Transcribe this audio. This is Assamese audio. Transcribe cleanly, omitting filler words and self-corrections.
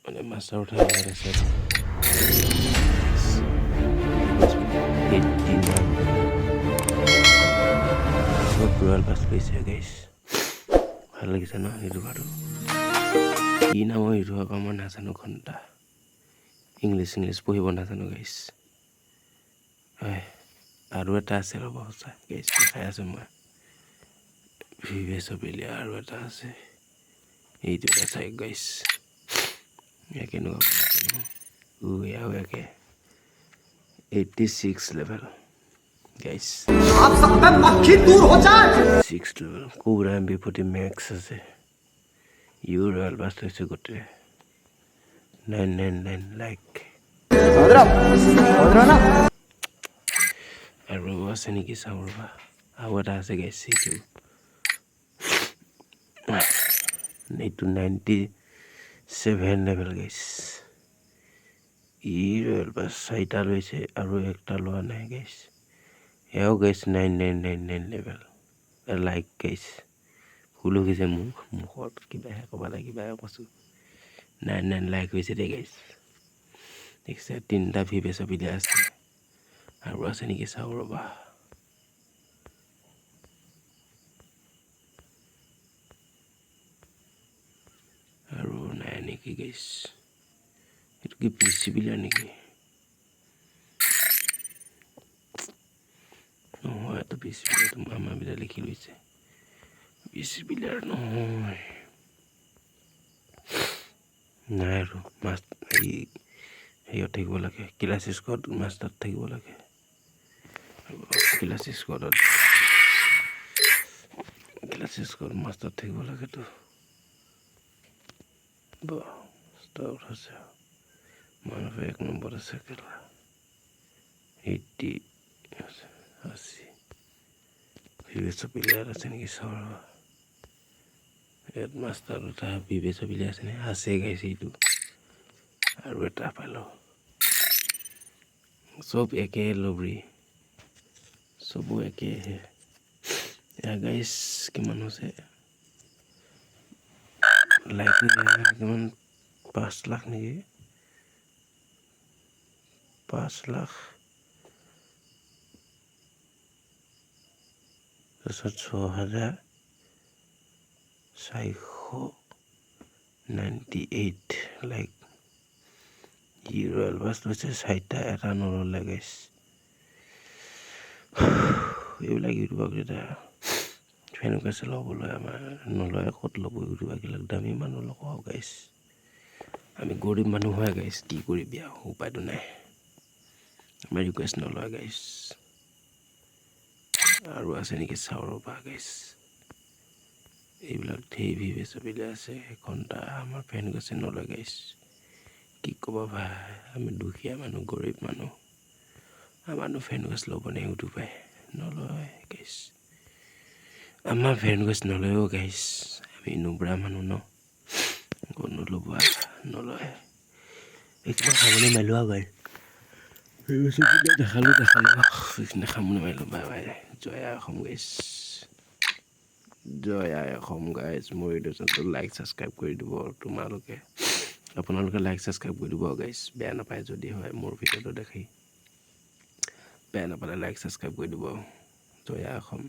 মানে মাষ্টাৰ উঠা ইয়াত আছে 89। চব ৰয়েল পাছ লৈছে গাইছ। ভাল লাগিছে ন ইউটিউবাৰটো? কি নামৰ ইউটিউবাৰ মই নাজানো। ঘণ্টা ইংলিছ ইংলিছ পঢ়িব নাজানো গাইছ। হয়, আৰু এটা আছে, ৰ'ব। সঁচা গাইছ, দেখাই আছোঁ মই। ভিভেছ অপিলিয়া আৰু এটা আছে। এইটো এটা চাই গাইছ, এয়া কেনেকুৱা নাজানো। এয়াও একে 86 লেভেল গাইছ। आप सब पे मक्खी दूर हो जाए। Six level cobra MB 40 max আছে। ইউ ৰয়েল পাছ লৈছে গোটেই। 999 লাইক। समझ रहा हो? समझ रहा ना? আৰু আছে নেকি চাওঁ ৰ'বা। আৰু এটা আছে গাইছ, এইটো 97 লেভেল গাইছ। ই ৰয়েল পাছ চাৰিটা লৈছে আৰু একটা লোৱা নাই গাইছ। এয়াও গাইছ, 9999 লেভেল লাইক গাইছ। ভুল হৈ গৈছে মোৰ মুখত, কিবাহে ক'ব লাগে, কিবাহে কৈছোঁ। 99 লাইক হৈছে দেই গাইছ। দেখিছে, তিনিটা ভি বেচৰ পিলে আছে। আৰু আছে নেকি চাওঁ ৰ'বা। আৰু নাই নেকি গাইছ? এইটো কি পি চি প্লেয়াৰ নেকি? নহয়, এইটো পি চি প্লেয়াৰটো মামা লিখি লৈছে। পি চি প্লেয়াৰ নহয়। নাই আৰু মাছ এই হেৰিয়ত থাকিব লাগে, ক্লাছ স্কোৱাড মাষ্টাৰত থাকিব লাগে। ক্লাছ স্কোৱাড মাষ্টাৰত থাকিব লাগেতো। মাষ্টাৰত আছে মানুহ, এক নম্বৰ আছে কেলা। 80 80 ভিভেছ প্লেয়াৰ আছে নেকি চাওঁ ৰ'বা। ইয়াত মাষ্টাৰ এটা ভিভেছ প্লেয়াৰ আছে নে? আছে গাইছে, এইটো আৰু এটা পালোঁ। চব একে লবৰি, চবো একেহে। এয়া গাইছ, কিমান হৈছে লাইক? কিমান, 5 লাখ নেকি? 5 লাখ, তাৰপিছত 6498 লাইক। ই ৰয়েল পাছ লৈছে চাৰিটা, এটা নল'লে গাইছ। এইবিলাক ইউটিউবাৰকেইটা ফ্ৰেণ্ড ৰিকুৱেষ্ট ল'বলৈ আমাৰ নলয়। ক'ত ল'ব ইউটিউবাৰবিলাক? দামী মানুহ ল'ব গাইছ। আমি গৰীব মানুহ হয় গাইছ, কি কৰিবি আৰু, উপায়টো নাই। আমাৰ ৰিকুৱেষ্ট নলয় গাইছ। আৰু আছে নেকি চাওঁ ৰ'বা গাইছ। এইবিলাক ধেৰ ভিভেছ বিলাক আছে। এঘণ্টা আমাৰ ফ্ৰেণ্ড গৈছে, নলয় গাইছ। কি ক'বা ভাই, আমি দুখীয়া মানুহ, গৰীব মানুহ। আমাৰনো ফ্ৰেণ্ড ৰিকুৱেষ্ট ল'বনে ইউটিউবে? নলয় গাইছ। আমাৰ ফ্ৰেণ্ড ৰিকুৱেষ্ট নলয়ও গাইছ। আমি নুবৰা মানুহ ন, ক'ত নল'ব, নলয়। এইখিনি সামৰণি মাৰিলোঁ আৰু গাইছ। দেখালোঁ দেখালোঁ, এইখিনি সামৰণি মাৰিলোঁ। বাই বাই, জয় আই অসম গাইছ, জয় আই অসম গাইছ। মোৰ ইউটিউব চেনেলটো লাইক ছাবস্ক্ৰাইব কৰি দিব তোমালোকে, আপোনালোকে লাইক ছাবস্ক্ৰাইব কৰি দিব গাইছ। বেয়া নাপায় যদি হয়, মোৰ ভিডিঅ'টো দেখি বেয়া নাপালে লাইক ছাবস্ক্ৰাইব কৰি দিব। জয় আই অসম।